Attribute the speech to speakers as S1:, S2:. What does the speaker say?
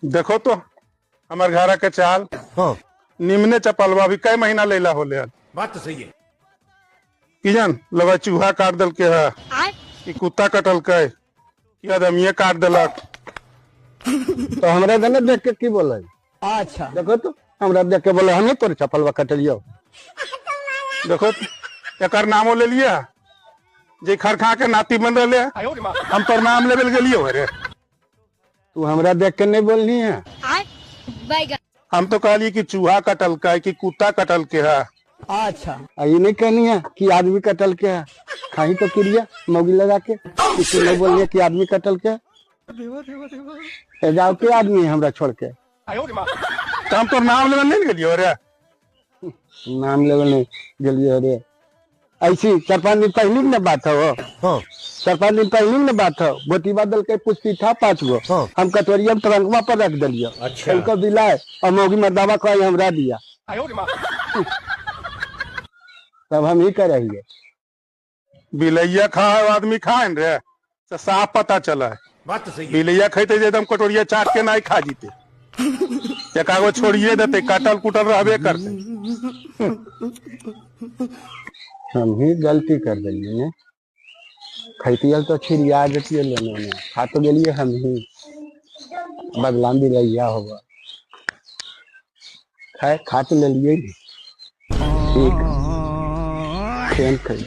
S1: देखो तो हमार घर के चाल।
S2: हाँ।
S1: निमने चपलवा भी कई महीना लेला होले।
S2: बात तो सही है।
S1: की जान लगा चूहा काट दल के है कि कुत्ता कटल के कि आदमीये काट देलक।
S3: तो हमरा दने देख के की बोले?
S4: अच्छा
S3: देखो तो हमरा देख के बोले हमें तोर चपलवा कटलियो।
S1: देखो एकर नामो ले लिया जे खरखा के नाती बन रहे, हम तोर नाम लेबल गेलियो रे।
S3: तू हमरा देख के नहीं बोलनी है।
S1: हम तो कहलिए कि चूहा कटल का कि कुत्ता कटल के है।
S4: अच्छा
S3: ये नहीं कहनी है कि आदमी कटल के है। खाही तो क्रिया मौगी लगा के किसी नहीं बोलनी है कि आदमी कटल के है। जाओ के आदमी हमरा छोड़ के।
S1: तो हम तो नाम लेवल नहीं गेलियो रे।
S3: नाम लेवल नहीं गेलियो रे। ऐसी 4-5 दिन पहले न बात हो।
S2: हाँ।
S3: 4-5 दिन पहले न बात हो। गोटी बदल के पुष्टि था 5 गो।
S2: हाँ।
S3: हम कटोरिया में ट्रंकवा पर रख दिलियो।
S2: अच्छा।
S3: उनको दिलाए और मौगी मर्दावा को हमरा दिया। तब हम ही कर रहिए।
S1: बिलैया खाए आदमी खाए रे तो साफ पता चला है।
S2: बात तो सही है।
S1: बिलैया खेते जे एकदम कटोरिया चाट के नहीं खा जीते। एकागो छोड़िए देते, कटल कुटल रहबे करते।
S3: हम ही गलती कर दिलिए ने। खैतियल तो छिड़िया जतिये लेने ने। खा तो गेलिए हम ही। बदलाम बिलैया होगा। खाए खा तो ले लिए। ठीक। खेल खेल।